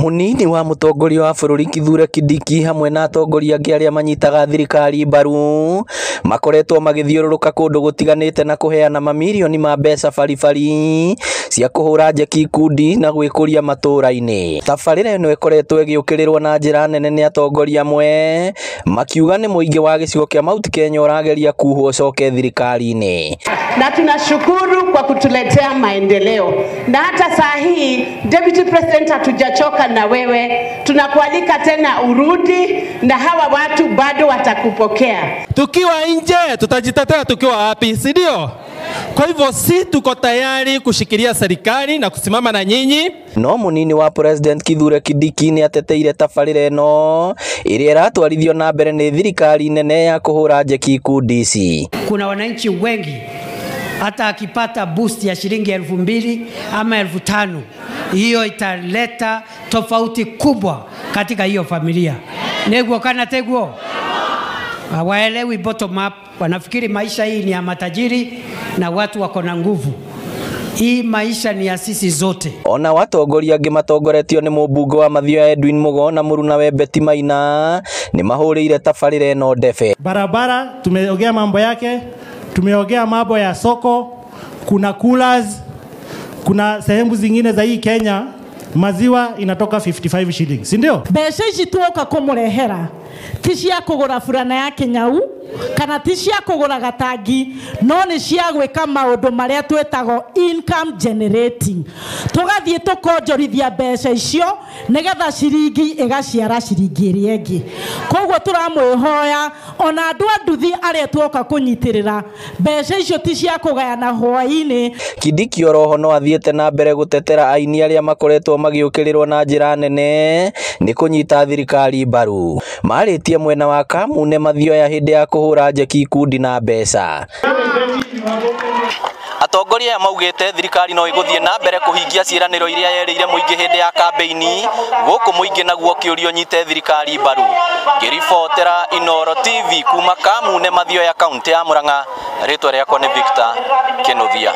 Munini wa mutongoria wa bururi Kithure Kindiki hamwe na atongoria angĩ arĩa manyitaga thirikari mbaru makoretwo magĩthiũrũrũka kũndũ gũtiganĩte na kũheana mamirioni ma mbeca baribari cia kũhũra njeki ikundi na gwĩkũria matũũra-inĩ. Tabarĩra ĩno ĩkoretwo ĩgĩũkĩrĩrwo na njĩra nene nĩ atongoria amwe makiuga nĩ mũingĩ wa gĩcigo kĩa Mount Kenya ũrageria kuhwo ũcoke thirikari-inĩ. Na tunashukuru kwa kutuletea maendeleo, na hata saa hii Deputy President, hatujachoka na wewe, tunakualika tena urudi, na hawa watu bado watakupokea. Tukiwa nje tutajitetea tukiwa wapi, si ndio? Kwa hivyo si tuko tayari kushikilia serikali na kusimama na nyinyi. No munini wa President Kithure Kindiki nĩ ateteire tabarĩra ĩno ĩrĩa ĩratwarithio na mbere nĩ thirikari nene ya kũhũra njeki ikundi ici. Kuna wananchi wengi hata akipata boost ya shilingi 2000 ama 5000, hiyo italeta tofauti kubwa katika hiyo familia. Neguo kana teguo? Hawaelewi bottom up, wanafikiri maisha hii ni ya matajiri na watu wako na nguvu. Hii maisha ni ya sisi zote. Ona watongoria angĩ matongoretio nĩ mũmbunge wa Mathioya Edwin Mugo na mũrunawe Betty Maina nĩ mahũrĩire tabarĩra ĩno ndebe. Barabara tumeongea mambo yake, tumeongea mambo ya soko, kuna coolers, kuna sehemu zingine za hii Kenya maziwa inatoka 55 shillings, si ndio? Mbeca ici tuoka kumurehera ti cia kugura burana ya kinyau kana ti cia kugura gatangi, no nĩ cia gwĩka maũndũ marĩa twĩtagwo income generating. Tũgathiĩ tũkonjorithia mbeca icio nĩgetha ciringi ĩgaciara ciringi ĩrĩa ĩngĩ. Koguo tũramwĩhoya ona andũ a nduthi arĩa tuoka kũnyitĩrĩra mbeca icio ti cia kũgayana hwaĩ-inĩ. Kindiki oroho no athiĩte na mbere gũtetera aini arĩa makoretwo magĩũkĩrĩrwo na njĩra nene nĩ kũnyita thirikari mbaru. Marĩtie mwena wa Kamune Mathioya hĩndĩ ya kũhũra njeki ikundi na mbeca. Atongoria aya maugĩte thirikari no ĩgũthiĩ na mbere kũhingia ciĩranĩro iria yerĩire mũingĩ hĩndĩ ya kambĩini, gũkũ mũingĩ naguo ũkĩũrio nyite thirikari mbaru. Ngĩribotera Inooro TV kuma Kamune Mathioya, kaunti ya Murang'a, rĩtwa rĩakwa nĩ Victor Kinuthia.